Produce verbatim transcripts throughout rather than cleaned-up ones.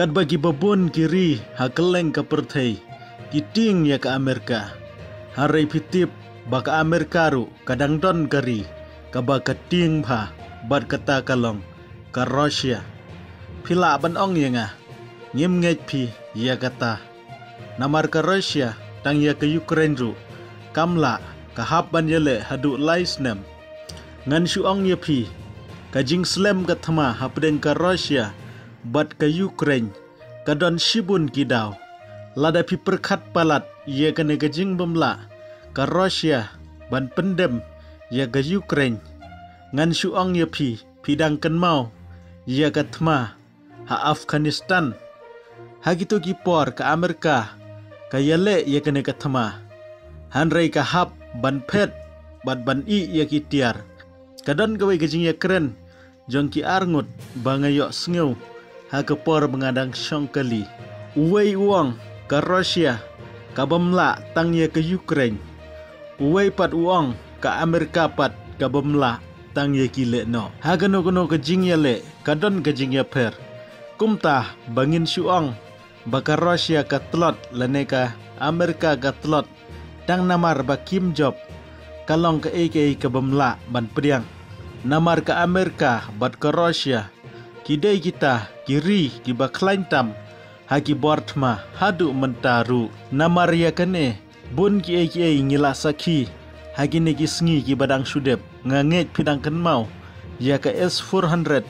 Katba ki babun ki ri ha kylleng ka pyrthei ki tieng ïa ka Amerika. Hynrei phi tip ba ka Amerika ruh ka dang don ka ri kaba ka tieng bha bad kata ka long ka Russia. Phi lah ban ong ïa nga, ngim ngeit phi ïa kata. Namar ka Russia tang ïa ka Ukraine ruh kam lah, ka hap ban ïaleh haduh lai snem. Ngan shu ong ïa phi, ka jingslem ka thma hapdeng ka Russia bad ka Ukraine ka don shibun ki daw. Lada phi pyrkhat palat ïa kane ka jingbymlah ka Russia ban pyndem ïa ka Ukraine, ngan shu ong ïa phi, phi dang kynmaw ïa ka thma ha Afghanistan. Ha kito ki por ka Amerika ka ïaleh ïa kane ka thma, hynrei ka hap ban phet bad ban ih ïa ki tiar. Ka don kawei ka jingïakren jong ki arngut ba nga ïohsngew ha ka por ba nga dang shong kali. Uwei u ong ka Russia ka bym lah tang ïa ka Ukraine. Uwei pat u ong ka Amerika pat ka bym lah tang ïa ki lehnoh. Ha kano kano ka jingïaleh ka don ka jingïapher. Kumta ba ngin shu ong ba ka Russia ka tlot lane ka Amerika ka tlot tang namar ba kim jop, ka long kaei kaei ka bym lah ban pdiang. Namar ka Amerika bad ka Russia ki dei kita ki ri kiba khlaiñ tam ha ki bor thma haduh mynta ruh. Namar ïa kane bun kiei kiei ngi la sakhi ha kine ki sngi kiba dang shu dep. Nga ngeit phi dang kynmaw ïa ka S four hundred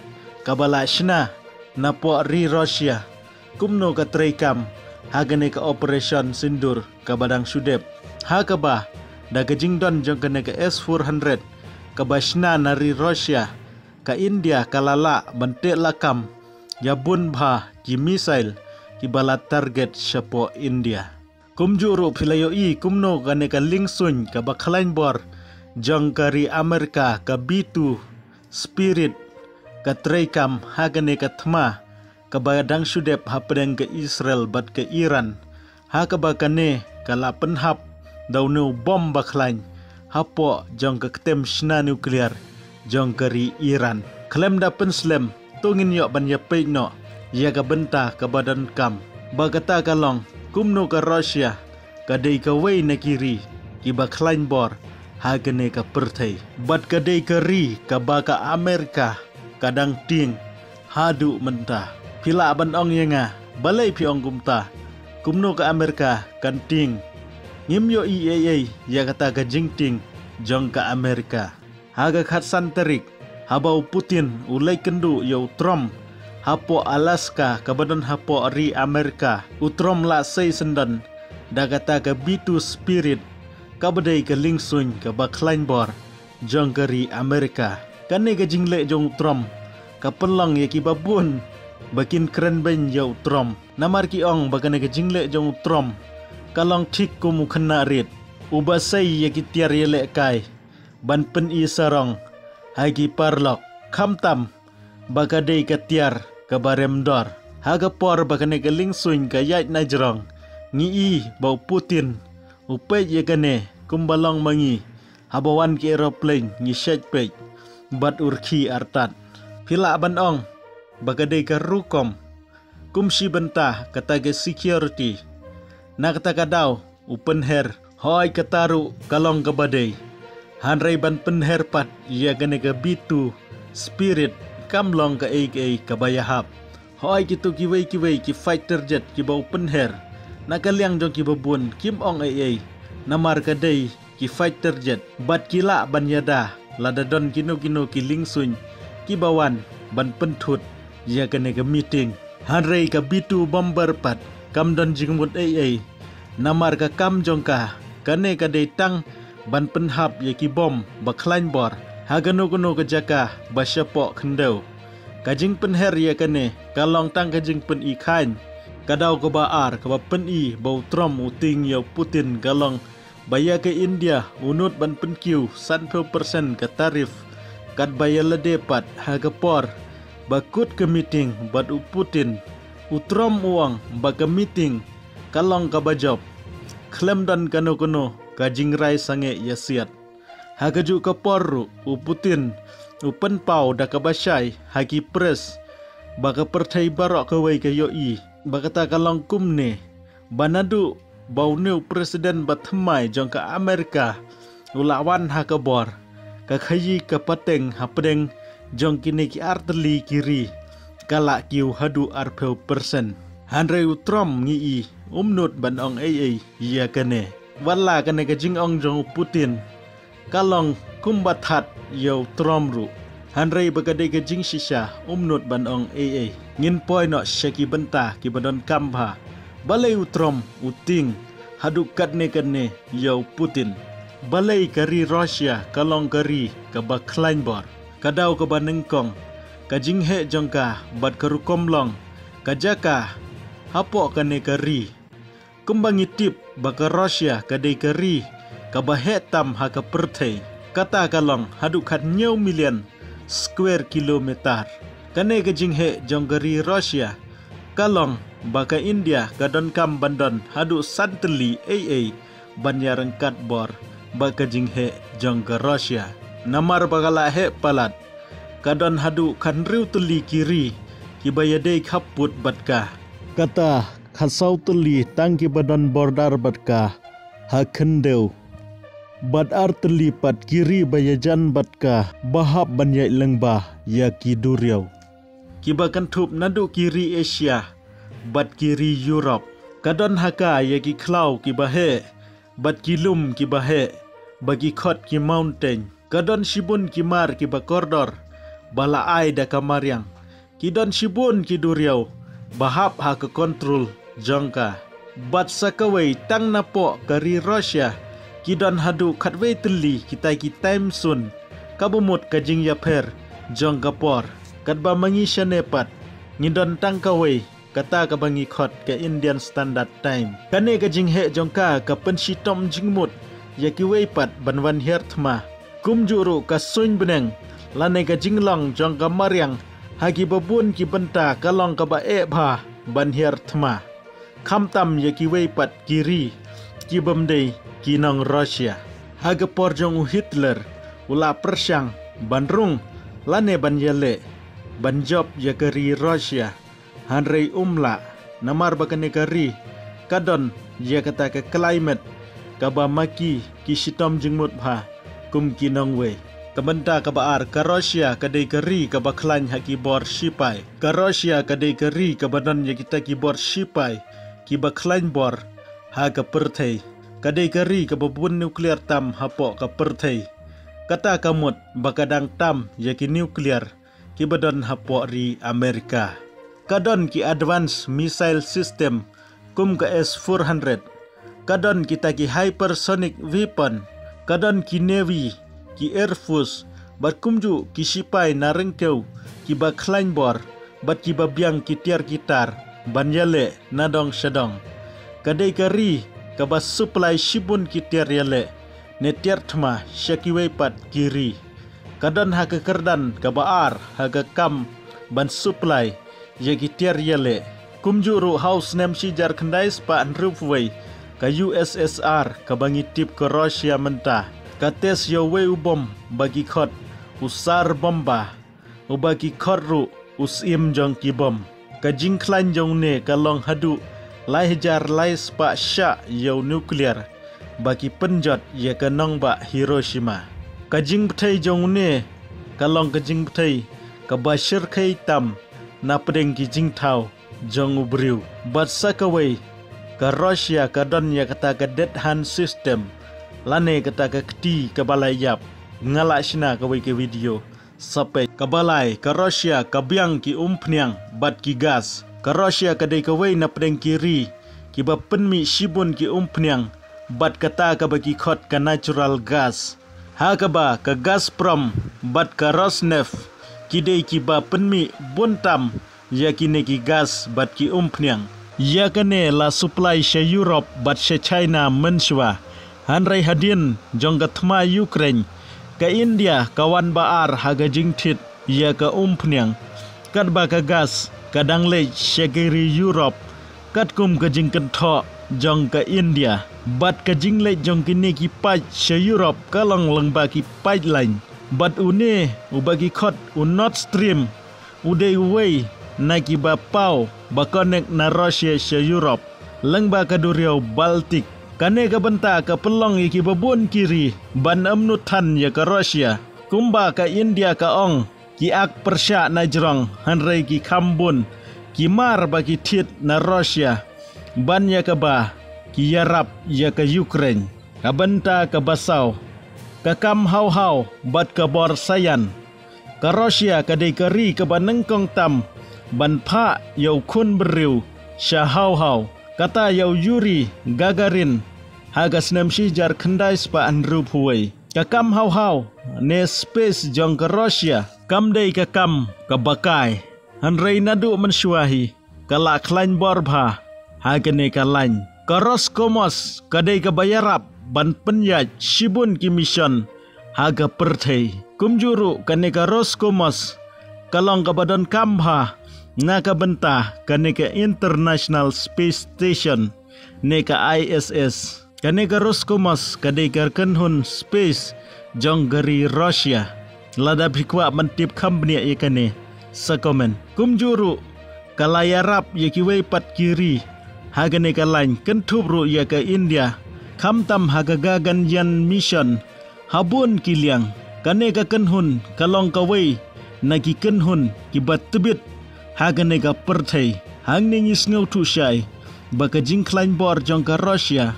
kaba la shna napoh ri Russia, kumno ka treikam ha kane ka Operation Sindoor kaba dang shu dep. Ha kaba da ka jingdon jong kane ka S four hundred kaba shna na ri Russia, ka India ka la lah ban teh lakam ïa bun bha ki missile kiba la target shapoh India. Kumjuh ruh phi la ïohi kumno kane ka liengsuiñ kaba khlaiñ bor jong ka ri Amerika ka B two Spirit ka treikam ha kane ka thma kaba dang shu dep hapdeng ka Israel bad ka Iran. Ha kaba kane ka la pynhap da une u bom ba khlaiñ hapoh jong ka ktem shna nuclear jong ka ri Iran. Khlem da pynslem, to ngin ïoh ban ïapeit noh ïa ka bynta kaba donkam, ba kata ka long kumno ka Russia ka dei kawei na ki ri kiba khlaiñ bor ha kane ka pyrthei bad ka dei ka ri kaba ka Amerika ka dang tieng haduh mynta. Phi lah ban ong ïa nga, balei phi ong kumta? Kumno ka Amerika kan tieng? Ngim ïohi ei ei ïa kata ka jingtieng jong ka Amerika. Ha ka khatsan tarik, haba u Putin u leit kynduh ïa u Trump hapoh Alaska kaba don hapoh ri Amerika, u Trump la sei syndon da kata ka B two Spirit kaba dei ka liengsuiñ kaba khlaiñ bor jong ka ri Amerika. Kane ka jingleh jong u Trump ka pynlong ïa kiba bun ba kin kren beiñ ïa u Trump. Namar ki ong ba kane ka jingleh jong u Trump ka long thik kum u khynnah rit uba sei ïa ki tiar ïalehkai ban pyni sarong ha ki paralok, khamtam ba ka dei ka tiar kaba rem dor. Ha ka por ba kane ka liengsuiñ ka ïaid na jrong, ngi i ba u Putin u peit ïa kane kumba long ma ngi, haba wan ki aeroplane ngi shait peit bad u rkhie artat. Phi lah ban ong ba ka dei ka rukom, kum shi bynta kata ka security. Na kata ka daw u pynher, hooid kata ruh ka long kaba dei. Hynrei ban pynher pat ïa kane ka B two Spirit kam long kaei kaei kaba ïahap. Hooid kito kiwei kiwei ki fighter jet kiba u pynher, na ka liang jong kiba bun kim ong ei ei, namar ka dei ki fighter jet bad ki lah ban ïada lada don kino kino ki liengsuiñ kiba wan ban pynthut ïa kane ka meeting. Hynrei ka B two bomber pat kam don jingmut ei ei, namar ka kam jong ka kane ka dei tang ban pynhap ïa ki bom ba khlaiñ bor ha kano kano ka jaka ba shapoh khyndew. Ka jingpynher ïa kane ka long tang ka jingpyni khaiñ. Ka daw kaba ar kaba pyni ba u Trump u tieng ïa u Putin ka long ba ïa ka India u nud ban pynkiew sanphew percent ka tariff katba ïa lade pat ha ka por ba kut ka meeting bad u Putin. U Trump u ong ba ka meeting ka long kaba jop, khlem don kano kano ka jingrai sangeh ïasiat. Ha kajuh ka por ruh u Putin u pynpaw da kaba shai ha ki press ba ka pyrthei baroh kawei ka ïohi ba kata ka long kumne, ba naduh ba une u president ba thymmai jong ka Amerika u la wan ha ka bor, ka khaïi ka pateng hapdeng jong kine ki artylli ki ri ka la kiew haduh arphew percent. Hynrei u Trump ngi i um nud ban ong ei ei ïa kane. Wat la kane ka jingong jong u Putin ka long kumba that ïa u Trump ruh, hynrei ba ka dei ka jingshisha um nud ban ong ei ei. Ngin poi noh sha ki bynta kiba donkam bha. Balei u Trump u tieng haduh katne katne ïa u Putin? Balei ka ri Russia ka long ka ri kaba khlaiñ bor, ka daw kaba nyngkong, ka jingheh jong ka bad ka rukom long, ka jaka hapoh kane ka ri? Kumba ngi tip ba ka Russia ka dei ka ri kaba heh tam ha ka pyrthei, kata ka long haduh khathynñiew million square kilometer. Kane ka jingheh jong ka ri Russia ka long ba ka India ka donkam ban don haduh san tylli ei ei ban ïaryngkat bor bad ka jingheh jong ka Russia. Namar ba ka la heh palat, ka don haduh khathynriew tylli ki ri kiba ïadei khappud bad ka. Kata khatsaw tylli tang kiba don border bad ka ha khyndew, bad ar tylli pat ki ri ba ïajan bad ka ba hap ban ïaid lyngba ïa ki duriaw, kiba kynthup naduh ki ri Asia bad ki ri Europe. Ka don ha ka ïa ki khlaw kiba heh bad ki lum kiba heh, ba ki khot ki mountain. Ka don shibun ki mar kiba kordor ba la ai da ka mariang. Ki don shibun ki duriaw ba hap ha ka kontrol jong ka. Bad sa kawei, tang napoh ka ri Russia ki don haduh khatwei tylli kita ki time zone, kaba mut ka jingïapher jong ka por. Katba ma ngi shane pat ngi don tang kawei, kata kaba ngi khot ka Indian Standard Time. Kane ka jingheh jong ka ka pynshitom jingmut ïa kiwei pat ban wan hiar thma. Kumjuh ruh ka suiñ bneng lane ka jinglong jong ka mariang ha kiba bun ki bynta ka long kaba eh bha ban hiar thma, khamtam ïa kiwei pat ki ri kibym dei ki nong Russia. Ha ka por jong u Hitler u la pyrshang ban rung lane ban ïaleh ban jop ïa ka ri Russia, hynrei um lah, namar ba kane ka ri ka don ïa kata ka climate kaba ma ki ki shitom jingmut bha kum ki nongwei. Ka bynta kaba ar, ka Russia ka dei ka ri kaba khlaiñ ha ki bor shipai. Ka Russia ka dei ka ri kaba don ïa kita ki bor shipai kiba khlaiñ bor ha ka pyrthei. Ka dei ka ri kaba bun nuclear tam hapoh ka pyrthei. Kata ka mut ba ka dang tam ïa ki nuclear kiba don hapoh ri Amerika. Ka don ki advanced missile system kum ka S four hundred. Ka don kita ki hypersonic weapon. Ka don ki navy, ki air force, bad kumjuh ki shipai na ryngkew kiba khlaiñ bor bad kiba biang ki tiar ki tar ban ïaleh na dong sha dong. Ka dei ka ri kaba supply shibun ki tiar ïaleh ne tiar thma sha kiwei pat ki ri. Ka don ha ka kyrdan kaba ar ha ka kam ban supply ïa ki tiar ïaleh. Kumjuh ruh ha u snem shi hajar khyndai spah hynriewphew wei, ka U S S R kaba ngi tip ka Russia mynta ka test ïa uwei u bom ba ki khot u Tsar Bomba, uba ki khot ruh u syiem jong ki bom. Ka jingkhlaiñ jong une ka long haduh lai hajar lai spah shah ïa u nuclear ba ki pynjot ïa ka nongbah Hiroshima. Ka jingbthei jong une ka long ka jingbthei kaba shyrkhei tam na pdeng ki jingthaw jong u briew. Bad sa kawei, ka Russia ka don ïa kata ka dead hand system, lane kata ka kti kaba la ïap. Nga la shna kawei ka video. Sa peit. Kaba lai, ka Russia ka biang ki umphniang bad ki gas. Ka Russia ka dei kawei na pdeng ki ri kiba pynmih shibun ki umphniang bad kata kaba ki khot ka natural gas, ha kaba ka Gazprom bad ka Rosneft ki dei kiba pynmih bun tam ïa kine ki gas bad ki umphniang. Ïa kane la supply sha Europe bad sha China mynshuwa. Hynrei hadien jong ka thma Ukraine, ka India ka wan ba ar ha ka jingthied ïa ka umphniang. Katba ka gas ka dang leit sha ki ri Europe katkum ka jingkynthoh jong ka India. Bad ka jingleit jong kine ki paip sha Europe ka long lyngba ki pipeline. Bad une uba ki khot u Nord Stream u dei uwei na kiba paw ba connect na Russia sha Europe lyngba ka duriaw Baltic. Kane ka bynta ka pynlong ïa kiba bun ki ri ban ym nud than ïa ka Russia. Kumba ka India ka ong, ki ak pyrshah na jrong, hynrei ki kham bun, ki mar ba ki thied na Russia, ban ïa kaba ki ïarap ïa ka Ukraine. Ka bynta kaba saw, ka kam haw haw bad ka bor saian. Ka Russia ka dei ka ri kaba nyngkong tam ban phah ïa u khun briew sha haw haw, kata ïa u Yuri Gagarin, ha ka snem shi hajar khyndai spah hynriew phew wei. Ka kam haw haw ne space jong ka Russia kam dei ka kam kaba kai, hynrei naduh mynshuwa hi ka la khlaiñ bor bha ha kane ka lain. Ka Roscosmos ka dei kaba ïarap ban pynïaid shibun ki mission ha ka pyrthei. Kumjuh ruh kane ka Roscosmos ka long kaba donkam bha na ka bynta kane ka International Space Station ne ka I S S. Kane ka Roscosmos ka dei ka kynhun space jong ka ri Russia. Lada phi kwah ban tip kham bniah ïa kane, sa comment. Kumjuh ruh ka la ïarap ïa kiwei pat ki ri ha kane ka lain, kynthup ruh ïa ka India, khamtam ha ka Gaganyaan mission. Ha bun ki liang, kane ka kynhun ka long kawei na ki kynhun kiba tbit ha kane ka pyrthei. Hangne ngi sngewthuh shai ba ka jingkhlaiñ bor jong ka Russia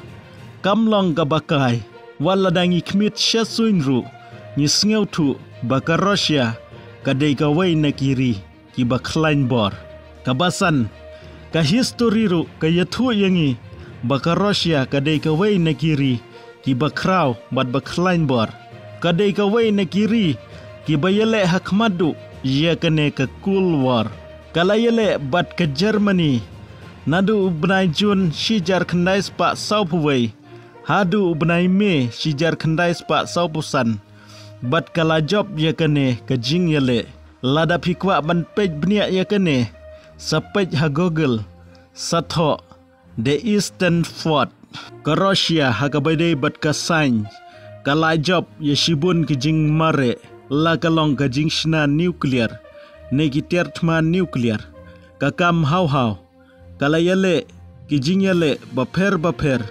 kam long kaba kai. Wat lada ngi khmih sha suiñ ruh, ngi sngewthuh ba ka Russia ka dei kawei na ki ri kiba khlaiñ bor. Kaba san, ka history ruh ka ïathuh ïa ngi ba ka Russia ka dei kawei na ki ri kiba khraw bad ba khlaiñ bor. Ka dei kawei na ki ri kiba ïaleh ha khmat duh ïa kane ka Cold War. Ka la ïaleh bad ka Germany naduh u bnai June shi hajar khyndai spah saw phew wei haduh u bnai May shi hajar khyndai spah saw phew san, bad ka la jop ïa kane ka jingïaleh. Lada phi kwah ban peit bniah ïa kane, sa peit ha Google, sa thoh The Eastern Front. Ka Russia ha kaba ïadei bad ka science ka la jop ïa shibun ki jingmareh, la ka long ka jingshna nuclear ne ki tiar thma nuclear. Ka kam haw haw ka la ïaleh ki jingïaleh bapher bapher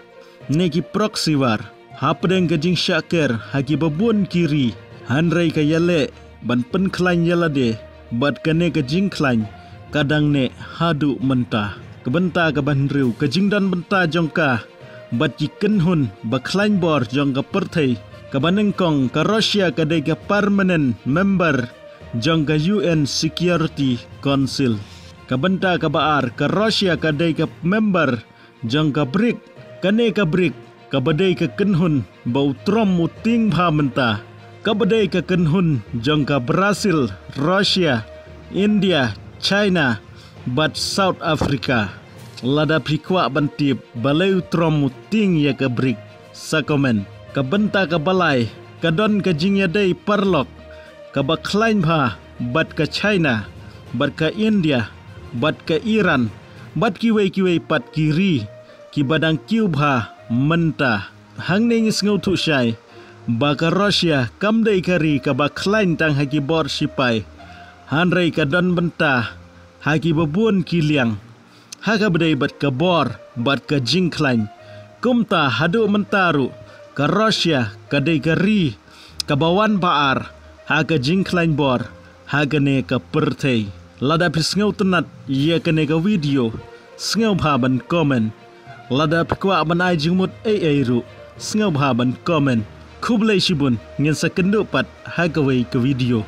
ne ki proxy war hapdeng ka jingshah ker ha kiba bun ki ri, hynrei ka ïaleh ban pynkhlaiñ ïa lade bad kane ka jingkhlaiñ ka dang neh haduh mynta. Ka bynta kaba hynriew, ka jingdon bynta jong ka bad ki kynhun ba khlaiñ bor jong ka pyrthei. Kaba nyngkong, ka Russia ka dei ka permanent member jong ka U N Security Council. Ka bynta kaba ar, ka Russia ka dei ka member jong ka BRIC. Kane ka BRIC kaba dei ka kynhun ba u trom u tieng bha mynta, kaba dei ka kynhun jong ka Brazil, Russia, India, China bad South Africa. Lada phi kwah ban tip balei u trom u tieng ïa ka BRIC, sa comment. Ka bynta kaba lai, ka don ka jingïadei paralok kaba khlaiñ bha bad ka China, bad ka India, bad ka Iran, bad kiwei kiwei pat ki ri kiba dang kiew bha mynta. Hangne ngi sngewthuh shai ba ka Russia kam dei ka ri kaba khlaiñ tang ha ki bor shipai, hynrei ka don bynta ha kiba bun ki liang, ha kaba dei bad ka bor bad ka jingkhlaiñ. Kumta haduh mynta ruh ka Russia ka dei ka ri kaba wan ba ar ha ka jingkhlaiñ bor ha kane ka pyrthei. Lada phi sngewtynnat ïa kane ka video, sngewbha ban comment. Lada phi kwah ban ai jingmut ei ei ruh, sngewbha ban comment. Khublei shibun, ngin sa kynduh pat ha kawei ka video.